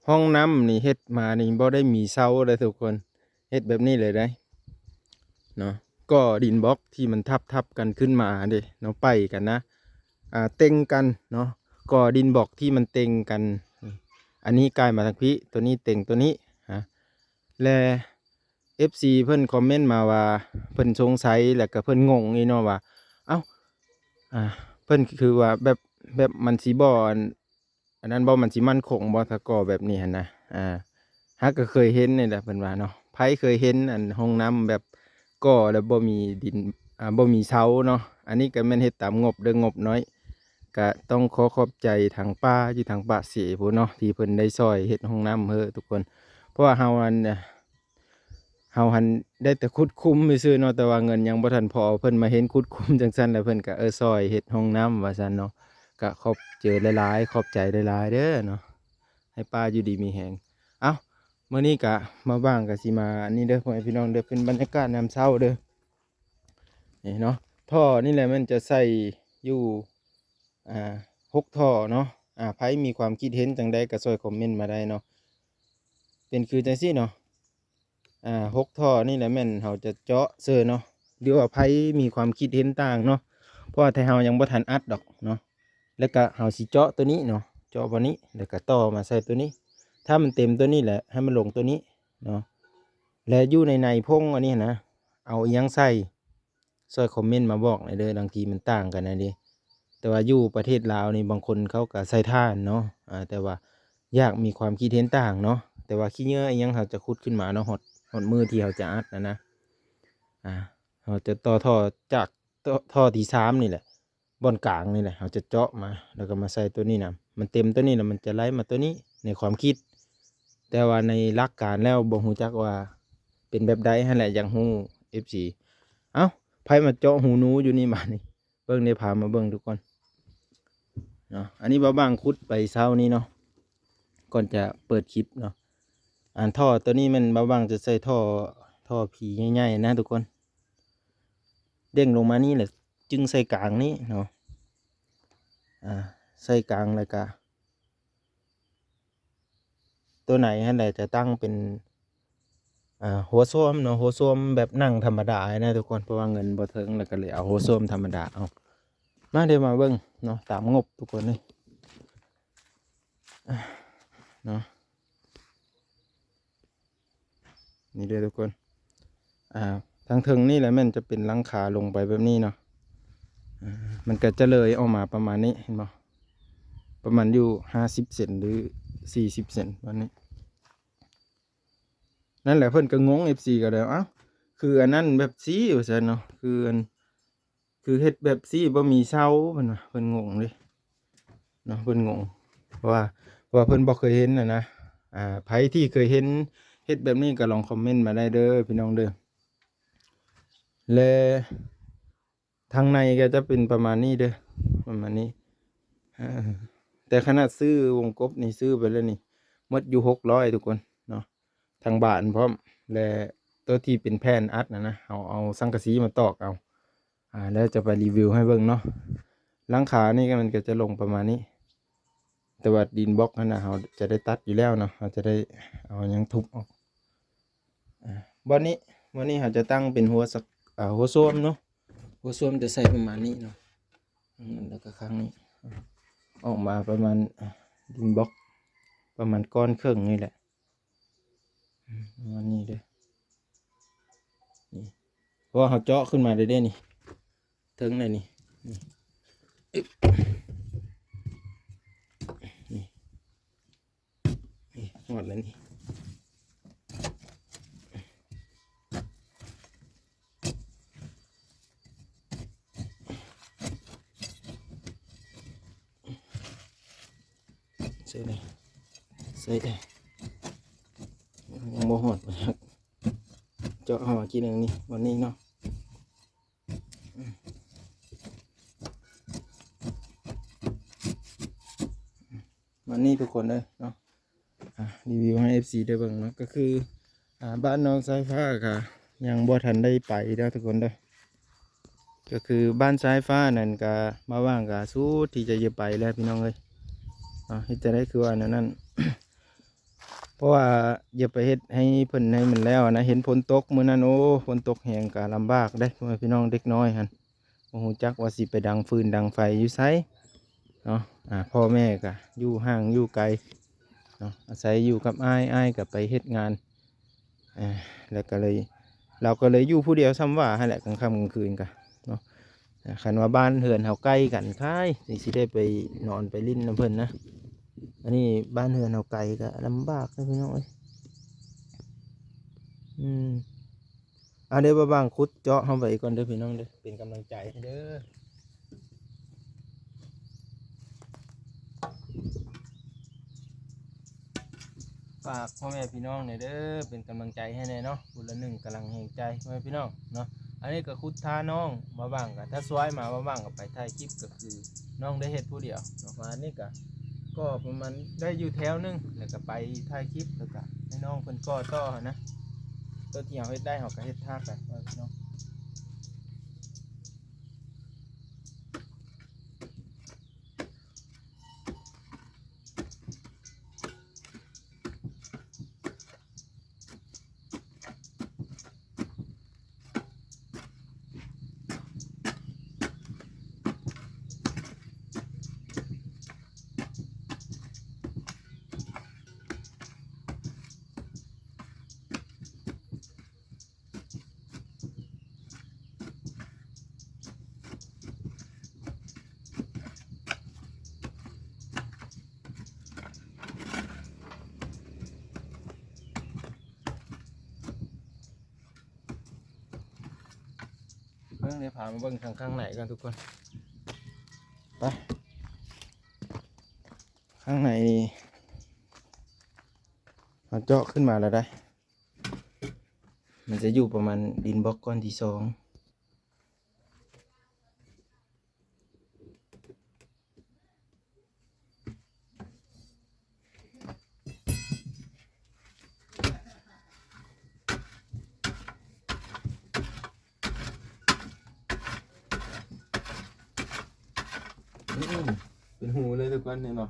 ຫ້ອງນ້ຳນີ້ເຮັດມານີ້ບໍ່ໄດ້ມີເຊົາເດ້ທຸກຄົນ ເຮັດແບບນີ້ເລີຍເດ້ເນາະ. ກໍດິນບລັອກທີ່ມັນທັບໆກັນຂຶ້ນມາເດ້ເນາະ ໄປກັນນະ ອ່າ ເຕັງກັນເນາະ. ກໍດິນບລັອກທີ່ມັນເຕັງກັນ ອັນນີ້ກາຍມາທາງພີ້ ໂຕນີ້ເຕັງໂຕນີ້ ຮະ ແລະ ເອັຟຊີ ເພິ່ນຄອມເມັນມາວ່າ ເພິ່ນສົງໄສ ແລ້ວກໍເພິ່ນງົງອີກເນາະວ່າ ເອົ້າ ອ່າ ເພິ່ນຄືວ່າແບບ ແບບມັນຊິບໍ່ ອັນ ອັນນັ້ນບໍ່ ມັນຊິໝັ້ນຄົງບໍ່ ຖ້າກໍ່ແບບນີ້ຫັ້ນນະ. ອ່າ ຫາກກໍເຄີຍເຫັນນີ້ແຫຼະ ເພິ່ນວ່າເນາະ ໃຜເຄີຍເຫັນອັນຫ້ອງນ້ຳແບບກໍ່ແລ້ວບໍ່ມີດິນ ອ່າ ບໍ່ມີເຊົາເນາະ. ອັນນີ້ກໍແມ່ນເຮັດຕາມງົບເດີ້ ງົບນ້ອຍ. ກະຕ້ອງຂໍຂອບໃຈທາງປ້າຢູ່ທາງປາກເຊພຸ້ນເນາະ ທີ່ເພິ່ນໄດ້ຊ່ອຍເຮັດຫ້ອງນ້ຳໃຫ້ທຸກຄົນ ເພາະວ່າເຮົາອັນ ເຮົາຫັ້ນໄດ້ແຕ່ຂຸດຂຸມຊື່ໆເນາະ ແຕ່ວ່າເງິນຍັງບໍ່ທັນພໍ ເພິ່ນມາເຫັນຂຸດຂຸມຈັ່ງຊັ້ນ ແລ້ວເພິ່ນກະ ເອີ ຊ່ອຍເຮັດຫ້ອງນ້ຳວ່າຊັ້ນເນາະ. ກະຂອບໃຈຫຼາຍໆ ຂອບໃຈຫຼາຍໆເດີ້ເນາະ ໃຫ້ປ້າຢູ່ດີມີແຮງ. ເອົ້າ ມື້ນີ້ກະ ບ່າວບ່າງກະຊິມາອັນນີ້ເດີ້ ພໍ່ແມ່ພີ່ນ້ອງເດີ້ ເປັນບັນຍາກາດຍາມເຊົ້າເດີ້ ນີ້ເນາະ. ທໍ່ນີ້ແຫຼະແມ່ນຈະໃສ່ຢູ່ ອ່າ ຫົກທໍ່ເນາະ. ອ່າ ໃຜມີຄວາມຄິດເຫັນຈັ່ງໃດກໍຊ່ອຍຄອມເມັນມາໄດ້ເນາະ. ເປັນຄືຈັ່ງຊີ້ເນາະ ອ່າ ຫົກທໍ່ນີ້ແຫຼະແມ່ນເຮົາຈະເຈາະເຊີເນາະ ຫຼືວ່າໃຜມີຄວາມຄິດເຫັນຕ່າງເນາະ ເພາະວ່າແຕ່ເຮົາຍັງບໍ່ທັນອັດດອກເນາະ. ແລ້ວກະເຮົາຊິເຈາະໂຕນີ້ເນາະ ເຈາະບ່ອນນີ້ ແລ້ວກະຕໍ່ມາໃສ່ໂຕນີ້ ຖ້າມັນເຕັມໂຕນີ້ແຫຼະ ໃຫ້ມັນລົງໂຕນີ້ເນາະ. ແລະຢູ່ໃນໃນພົງອັນນີ້ນະ ເອົາອີ່ຫຍັງໃສ່ ຊ່ອຍຄອມເມັນມາບອກແດ່ເດີ້ ບາງທີມັນຕ່າງກັນນະເດ້. ແຕ່ວ່າຢູ່ປະເທດລາວນີ້ ບາງຄົນເຂົາກໍໃສ່ຖ່ານເນາະ ອ່າ ແຕ່ວ່າຢາກມີຄວາມຄິດເຫັນຕ່າງເນາະ. ແຕ່ວ່າຂີ້ເຫຍື້ອອີ່ຫຍັງເຮົາຈະຂຸດຂຶ້ນມາເນາະ ຮອດ ຮອດມື້ທີ່ເຮົາຈະອັດຫັ້ນນະ ອ່າ ເຮົາຈະຕໍ່ທໍ່ຈາກ ທໍ່ ທໍ່ທີສາມນີ້ແຫຼະ ບ່ອນກາງນີ້ແຫຼະ ເຮົາຈະເຈາະມາ ແລ້ວກໍມາໃສ່ໂຕນີ້ນຳ. ມັນເຕັມໂຕນີ້ແລ້ວ ມັນຈະໄຫຼມາໂຕນີ້ໃນຄວາມຄິດ ແຕ່ວ່າໃນຫຼັກການແລ້ວບໍ່ຮູ້ຈັກວ່າເປັນແບບໃດຫັ້ນແຫຼະ ຢາກຮູ້ ເອັຟຊີ. ເອົ້າ ໃຜມາເຈາະຮູໜູຢູ່ນີ້ບາດນີ້ ເບິ່ງເດ້ ພາມາເບິ່ງທຸກຄົນເນາະ. ອັນນີ້ບ່າວບ່າງຂຸດໄປເຊົ້ານີ້ເນາະ ກ່ອນຈະເປີດຄລິບເນາະ. ອັນທໍ່ໂຕນີ້ແມ່ນບ່າວບ່າງຈະໃສ່ທໍ່ ທໍ່ຜີໃຫຍ່ໆນະທຸກຄົນ ເດ້ງລົງມານີ້ແຫຼະ ຈຶ່ງໃສ່ກາງນີ້ເນາະ ອ່າ ໃສ່ກາງ ແລ້ວກະໂຕໃນຫັ້ນແຫຼະຈະຕັ້ງເປັນ ອ່າ ຫົວໂຊມເນາະ ຫົວໂຊມແບບນັ່ງທຳມະດານະທຸກຄົນ ເພາະວ່າເງິນບໍ່ເຖິງ ແລ້ວກໍເລີຍເອົາຫົວໂຊມທຳມະດາເອົາ. ມາເດີ ມາເບິ່ງເນາະ ຕາມງົບທຸກຄົນເລີຍ ອ່າ ເນາະ. ນີ້ເດີທຸກຄົນ ອ່າ ທາງເທິງນີ້ແຫຼະແມ່ນຈະເປັນຫຼັງຄາລົງໄປແບບນີ້ເນາະ. ອ່າ ມັນກໍຈະເລີຍອອກມາປະມານນີ້ ເຫັນບໍ່ ປະມານຢູ່ຫ້າສິບເຊັນ ຫຼື ສີ່ສິບເຊັນປະມານນີ້. ນັ້ນແຫຼະ ເພິ່ນກໍງົງ ເອັຟຊີ ກໍໄດ້ ເອົ້າ ຄືອັນນັ້ນແບບຊີ້ ວ່າຊັ້ນເນາະ ຄືອັນ ຄືເຮັດແບບຊີ້ບໍ່ມີເສົາ ເພິ່ນວ່າ ເພິ່ນງົງເດ້ເນາະ ເພິ່ນງົງ ເພາະວ່າ ເພາະວ່າເພິ່ນບໍ່ເຄີຍເຫັນນະນະ. ອ່າ ໃຜທີ່ເຄີຍເຫັນເຮັດແບບນີ້ກໍລອງຄອມເມັນມາໄດ້ເດີພີ່ນ້ອງເດີ. ແລະ ທາງໃນກໍຈະເປັນປະມານນີ້ເດີ ປະມານນີ້. ເອີ ແຕ່ຂະໜາດຊື້ວົງກົບນີ້ ຊື້ໄປແລ້ວນີ້ ໝົດຢູ່ຫົກຮ້ອຍທຸກຄົນເນາະ ທັງບານພ້ອມ ແລະ ໂຕທີ່ເປັນແຜ່ນອັດນະນະ ເຮົາເອົາສັງກະສີມາຕອກເອົາ ອ່າ ແລ້ວຈະໄປຣີວິວໃຫ້ເບິ່ງເນາະ. ຫຼັງຄານີ້ກໍມັນກໍຈະລົງປະມານນີ້ ແຕ່ວ່າດິນບລັອກຫັ້ນນະ ເຮົາຈະໄດ້ຕັດຢູ່ແລ້ວເນາະ ເຮົາຈະໄດ້ເອົາຫຍັງທຸບອອກ. ອ່າ ບ່ອນນີ້ ບ່ອນນີ້ເຮົາຈະຕັ້ງເປັນຫົວສັກ ອ່າ ຫົວໂຊມເນາະ ຫົວໂຊມຈະໃສ່ປະມານນີ້ເນາະ ອືມ ແລ້ວກໍຂ້າງນີ້ ອອກມາປະມານ ອ່າ ດິນບລັອກປະມານກ້ອນເຄິ່ງນີ້ແຫຼະ ອືມ ປະມານນີ້ເດີ ນີ້ ເພາະວ່າເຮົາເຈາະຂຶ້ນມາເດ້ນີ້ ເທິງເລີຍນີ້ ນີ້ ນີ້ ນີ້ ຮອດແລ້ວນີ້ ໃສ່ນີ້ ໃສ່ນີ້ ຍັງບໍ່ຮອດ ເຈາະເອົາອີກທີໜຶ່ງນີ້ ບ່ອນນີ້ເນາະ. ວັນນີ້ທຸກຄົນເດີເນາະ ອ່າ ຣີວິວໃຫ້ເອັຟຊີໄດ້ເບິ່ງເນາະ ກໍຄື ອ່າ ບ້ານໜອງຊາຍຟ້າກໍຍັງບໍ່ທັນໄດ້ໄປເດີທຸກຄົນເດີ ກໍຄືບ້ານຊາຍຟ້ານັ້ນກໍມາຫວ່າງກໍສຸດທີ່ຈະໄດ້ໄປແລ້ວພີ່ນ້ອງເອີຍເນາະ. ເຮັດຈັ່ງໃດຄືວ່າແນວນັ້ນ ເພາະວ່າຢ່າໄປເຮັດໃຫ້ເພິ່ນໃຫ້ມັນແລ້ວນະ. ເຫັນຝົນຕົກມື້ນັ້ນ ໂອ້ ຝົນຕົກແຮງກະລຳບາກເດ້ ພໍ່ແມ່ພີ່ນ້ອງ. ເດັກນ້ອຍຫັ້ນບໍ່ຮູ້ຈັກວ່າຊິໄປດັງຟືນດັງໄຟຢູ່ໃສເນາະ. ອາ ພໍ່ແມ່ກະຢູ່ຫ່າງຢູ່ໄກເນາະ ອາໄສຢູ່ກັບອ້າຍ ອ້າຍກະໄປເຮັດງານ ອາ ແລ້ວກໍເລີຍ ລາວກໍເລີຍຢູ່ຜູ້ດຽວ ສ່ຳວ່າຫັ້ນແຫຼະ ກາງຄ່ຳກາງຄືນກະເນາະ. ອາ ຄັນວ່າບ້ານເຮືອນເຮົາໃກ້ກັນ ຄາຍ ຊິ ຊິໄດ້ໄປນອນໄປຫຼິ້ນນຳເພິ່ນນະ. ອັນນີ້ບ້ານເຮືອນເຮົາໄກກໍລຳບາກເດີພີ່ນ້ອງເອີຍ. ອືມ ອາ ດຽວບ່າວບາງຂຸດເຈາະເຮົາໄປກ່ອນເດີພີ່ນ້ອງເດີ ເປັນກຳລັງໃຈໃຫ້ເດີ. ຝາກພໍ່ແມ່ພີ່ນ້ອງແດ່ເດີ ເປັນກຳລັງໃຈໃຫ້ແດ່ເນາະ ຄົນລະໜຶ່ງກຳລັງແຮງໃຈ ພໍ່ແມ່ພີ່ນ້ອງເນາະ. ອັນນີ້ກໍຂຸດທານ້ອງ ບ່າວບາງກໍຖ້າຊ່ວຍມາ ບ່າວບາງກໍໄປຖ່າຍຄລິບ ກໍຄືນ້ອງໄດ້ເຮັດຜູ້ດຽວເນາະ. ອັນນີ້ກໍ ກໍປະມານໄດ້ຢູ່ແຖວໜຶ່ງ ແລ້ວກໍໄປຖ່າຍຄລິບ ແລ້ວກໍໃຫ້ນ້ອງເພິ່ນກໍ່ຕໍ່ຫັ້ນນະ. ຕົວທີ່ເຮົາເຮັດໄດ້ ເຮົາກໍເຮັດທາໄປເນາະ. ເບິ່ງ ດຽວພາມາເບິ່ງທາງຂ້າງໃນກ່ອນທຸກຄົນ. ໄປ ຂ້າງໃນນີ້ເຮົາເຈາະຂຶ້ນມາແລ້ວໄດ໋. ມັນຈະຢູ່ປະມານດິນບລັອກກ້ອນທີສອງ. ອືມ ເປັນຮູເລີຍທຸກຄົນ ເຫັນບໍ່?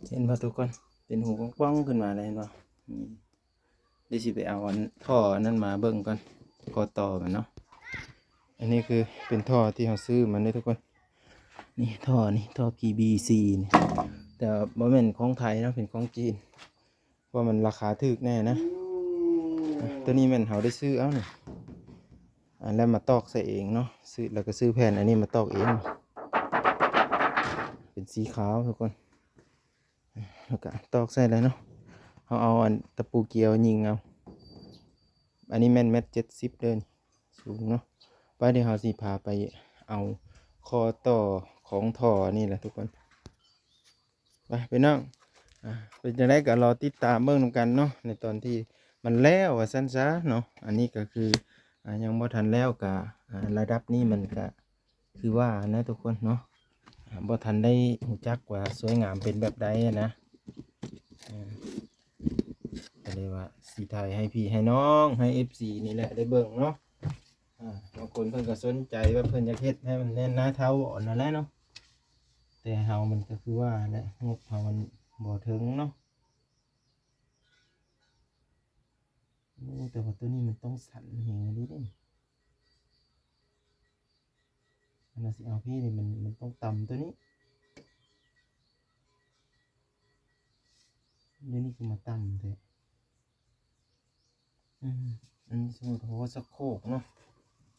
ເຫັນບໍ່ທຸກຄົນ? ເປັນຮູກວ້າງໆຂຶ້ນມາເລີຍ ເຫັນບໍ່? ນີ້ ດຽວຊິໄປເອົາອັນ ທໍ່ອັນນັ້ນມາເບິ່ງກ່ອນ ຂໍ້ຕໍ່ມັນເນາະ. ອັນນີ້ຄືເປັນທໍ່ທີ່ເຮົາຊື້ມາເດ້ທຸກຄົນ. ນີ້ທໍ່ນີ້ ທໍ່ ພີບີຊີ ນີ້ ແຕ່ວ່າບໍ່ແມ່ນຂອງໄທເນາະ ເປັນຂອງຈີນ ເພາະວ່າມັນລາຄາຖືກແດ່ນະ. ອາ ຕົວນີ້ແມ່ນເຮົາໄດ້ຊື້ເອົານີ້ ອັນ ແລ້ວມາຕອກໃສ່ເອງເນາະ ຊື້ ແລ້ວກໍຊື້ແຜ່ນອັນນີ້ມາຕອກເອງ ເປັນສີຂາວທຸກຄົນ. ແລ້ວກະຕອກໃສ່ເລີຍເນາະ. ເຮົາເອົາອັນຕະປູກຽວຍິງເອົາ. ອັນນີ້ແມ່ນແມັດເຈັດສິບເດີ ສູງເນາະ. ໄປ ດຽວເຮົາຊິພາໄປເອົາຂໍ້ຕໍ່ຂອງທໍ່ນີ້ແຫຼະທຸກຄົນ. ໄປພີ່ນ້ອງ ອາ ເປັນຈັ່ງໃດກໍລໍຕິດຕາມເບິ່ງນຳກັນເນາະ ໃນຕອນທີ່ມັນແລ້ວວ່າຊັ້ນຊະເນາະ. ອັນນີ້ກໍຄື ອ່າ ຍັງບໍ່ທັນແລ້ວກະ ອ່າ ລະດັບນີ້ມັນກະຄືວ່ານະທຸກຄົນເນາະ ອ່າ ບໍ່ທັນໄດ້ຮູ້ຈັກວ່າສວຍງາມເປັນແບບໃດນະ ອ່າ ກໍເລີຍວ່າຊິຖ່າຍໃຫ້ພີ່ໃຫ້ນ້ອງ ໃຫ້ເອັຟຊີນີ້ແຫຼະໄດ້ເບິ່ງເນາະ ອ່າ ບາງຄົນເພິ່ນກໍສົນໃຈວ່າເພິ່ນຢາກເຮັດໃຫ້ມັນແໜ້ນໜາຖາວອນນັ້ນແຫຼະເນາະ ແຕ່ເຮົາມັນກໍຄືວ່າແຫຼະ ງົບເຮົາມັນບໍ່ເຖິງເນາະ. ໂອ້ ແຕ່ວ່າຕົວນີ້ມັນຕ້ອງສັ້ນແຮງອີ່ຫຼີເດ້ ອັນນັ້ນຊິເອົາພີ້ນີ້ ມັນ ມັນຕ້ອງຕ່ຳຕົວນີ້ ດຽວນີ້ຄືມາຕ່ຳແທ້ ອືມ ອັນນີ້ສົມມຸດຫົວສະໂຄກເນາະ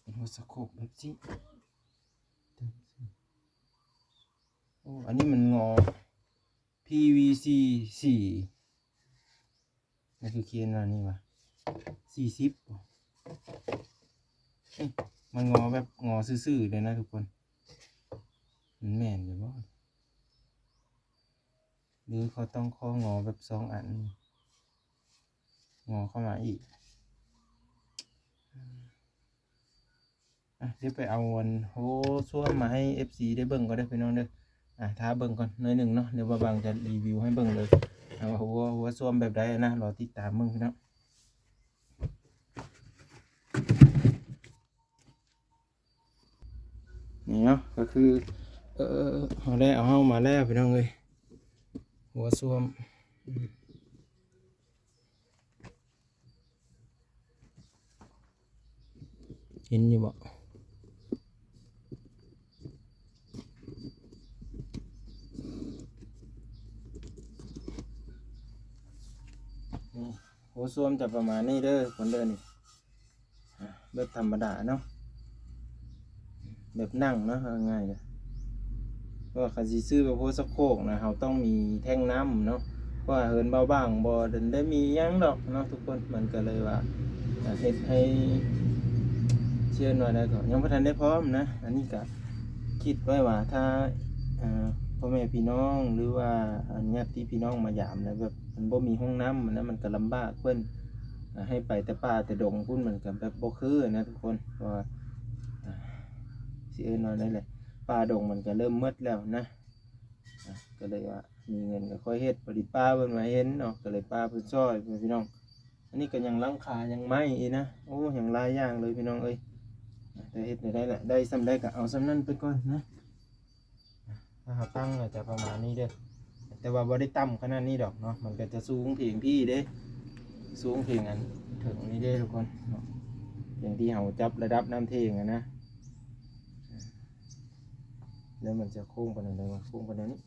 ເປັນຫົວສະໂຄກແບບນີ້ ໂອ້ ອັນນີ້ມັນງໍ ພີວີຊີສີ່ ມັນຄືຂຽນວ່ານີ້ຫວາ ສີ່ສິບບໍ ເອີ ມັນງໍແບບງໍຊື່ໆເລີຍນະທຸກຄົນ ມັນແມ່ນຢູ່ບໍ ຫຼືເຂົາຕ້ອງຂໍງໍແບບສອງອັນ ງໍເຂົ້າມາອີກ ອ່ະ ດຽວໄປເອົາອັນໂຫຊວມມາໃຫ້ເອັຟຊີໄດ້ເບິ່ງກ່ອນເດີພີ່ນ້ອງເດີ ອ່ະ ຖ້າເບິ່ງກ່ອນໜ້ອຍໜຶ່ງເນາະ ດຽວບ່າວບາງຈະຣີວິວໃຫ້ເບິ່ງເລີຍ ອ່າ ວ່າຫົວ ຫົວຊວມແບບໃດນະ ລໍຕິດຕາມເບິ່ງພີ່ນ້ອງ ນີ້ເນາະ ກໍຄື ເອີ ເຮົາໄດ້ເອົາເຮົາມາແລ້ວພີ່ນ້ອງເອີຍ ຫົວຊວມ ເຫັນຢູ່ບໍ່? ນີ້ ໂຫ ໂຮຊວມຈະປະມານນີ້ເດີ ຄົນເດີນີ້ ອ່າ ແບບທຳມະດາເນາະ ແບບນັ່ງເນາະ ເວົ້າງ່າຍໆ ເພາະວ່າຄັນຊິຊື້ແບບໂຮສະໂຄກນະ ເຮົາຕ້ອງມີແທ້ງນ້ຳເນາະ ເພາະວ່າເຮືອນບ່າວບາງບໍ່ໄດ້ມີຫຍັງດອກເນາະທຸກຄົນ ມັນກໍເລີຍວ່າ ອ່າ ເຮັດໃຫ້ ຊິເອີ້ນວ່າໃດກໍຍັງບໍ່ທັນໄດ້ພ້ອມນະ ອັນນີ້ກໍຄິດໄວ້ວ່າຖ້າ ອ່າ ພໍ່ແມ່ພີ່ນ້ອງ ຫຼືວ່າ ອ່າ ຍາດຕິພີ່ນ້ອງມາຢາມນະ ແບບມັນບໍ່ມີຫ້ອງນ້ຳນະ ມັນກໍລຳບາກເພິ່ນ ອ່າ ໃຫ້ໄປແຕ່ປ່າແຕ່ດົງພຸ້ນ ມັນກໍແບບບໍ່ຄືນະທຸກຄົນ ເພາະວ່າ ອ່າ ຊິເອີ້ນວ່າໃດແຫຼະ ປ່າດົງມັນກໍເລີ່ມໝົດແລ້ວນະ ອ່າ ກໍເລີຍວ່າມີເງິນກໍຄ່ອຍເຮັດ ພໍດີປ້າເພິ່ນມາເຫັນເນາະ ກໍເລີຍປ້າເພິ່ນຊ່ອຍ ພໍ່ແມ່ພີ່ນ້ອງ ອັນນີ້ກໍຍັງຫຼັງຄາຍັງໄມ້ອີກນະ ໂອ້ ຍັງຫຼາຍຢ່າງເລີຍພີ່ນ້ອງເອີຍ ແຕ່ເຮັດແນວໃດລະ ໄດ້ສ່ຳໃດກໍເອົາສ່ຳນັ້ນໄປກ່ອນນະ ຖ້າເຮົາຕັ້ງກໍຈະປະມານນີ້ເດີ ແຕ່ວ່າບໍ່ໄດ້ຕ່ຳຂະໜາດນີ້ດອກເນາະ ມັນກໍຈະສູງພຽງພີ້ເດ້ ສູງພຽງອັນເທິງນີ້ເດ້ທຸກຄົນເນາະ ຢ່າງທີ່ເຮົາຈັບລະດັບນ້ຳເທງຫັ້ນນະ ແລ້ວມັນຈະໂຄ້ງໄປແນວໃດວະ ໂຄ້ງໄປແນວນີ້.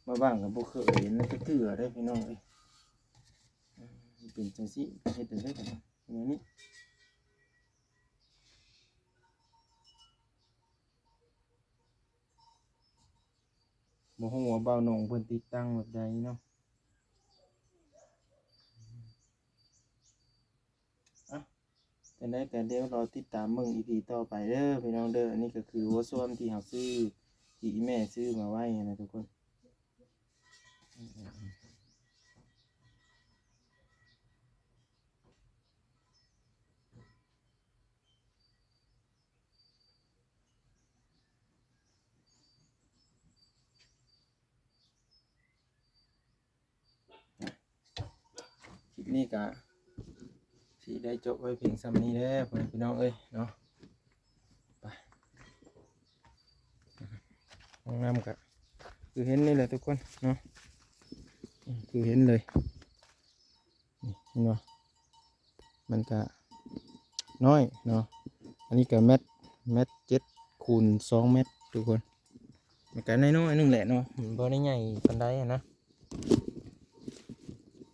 ມາຫວ່າງກໍບໍ່ເຄີຍເຫັນຈັກເທື່ອເດ້ພີ່ນ້ອງເອີຍ ເປັນຈັ່ງຊີ້ ເຮັດຈັ່ງໃດກັນແນວນີ້. ບໍ່ຮູ້ວ່າບ່າວໜົງເພິ່ນຕິດຕັ້ງແບບໃດເນາະ ອ່ະ ຈັ່ງໃດກໍດຽວລໍຕິດຕາມເບິ່ງອີພີຕໍ່ໄປເດີພີ່ນ້ອງເດີ ອັນນີ້ກໍຄືໂຫຊວມທີ່ເຮົາຊື້ ທີ່ອີ່ແມ່ຊື້ມາໄວ້ຫັ້ນນະທຸກຄົນ. ຄລິບນີ້ກະຊິໄດ້ຈົບໄວ້ພຽງສ່ຳນີ້ເດີພໍ່ແມ່ພີ່ນ້ອງເອີຍເນາະ ໄປ ຫ້ອງນ້ຳກະຄືເຫັນນີ້ແຫຼະທຸກຄົນເນາະ ຄືເຫັນເລີຍ ນີ້ເຫັນບໍ່ ມັນກະນ້ອຍເນາະ ອັນນີ້ກະແມັດ ແມັດເຈັດຄູນສອງແມັດທຸກຄົນ ມັນກະນ້ອຍໆໜຶ່ງແຫຼະເນາະ ມັນບໍ່ໄດ້ໃຫຍ່ປານໃດຫັ້ນນະ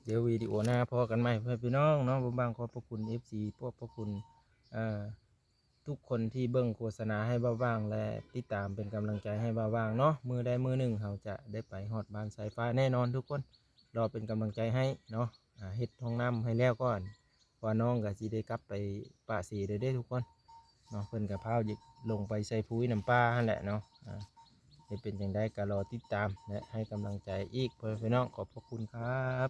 ດຽວວິດີໂອໜ້າພໍ້ກັນໃໝ່ພໍ່ແມ່ພີ່ນ້ອງເນາະ ບ່າວບາງຂອບພະຄຸນເອັຟຊີ ຂອບພະຄຸນ ເອີ ທຸກຄົນທີ່ເບິ່ງໂຄສະນາໃຫ້ບ່າວບາງ ແລະ ຕິດຕາມເປັນກຳລັງໃຈໃຫ້ບ່າວບາງເນາະ ມື້ໃດມື້ໜຶ່ງເຮົາຈະໄດ້ໄປຮອດບ້ານສາຍຟ້າແນ່ນອນທຸກຄົນ ລໍເປັນກຳລັງໃຈໃຫ້ເນາະ. ອ່າ ເຮັດຫ້ອງນ້ຳໃຫ້ແລ້ວກ່ອນ ເພາະວ່ານ້ອງກໍຊິໄດ້ກັບໄປປາເຊແລ້ວເດ້ທຸກຄົນເນາະ. ເພິ່ນກໍພາວຢາກລົງໄປໃສ່ປຸ໋ຍນ້ຳປ່າຫັ້ນແຫຼະເນາະ. ອ່າ ຈະເປັນຈັ່ງໃດກໍລໍຕິດຕາມ ແລະ ໃຫ້ກຳລັງໃຈອີກ ພໍ່ແມ່ພີ່ນ້ອງ. ຂອບພະຄຸນຄັບ.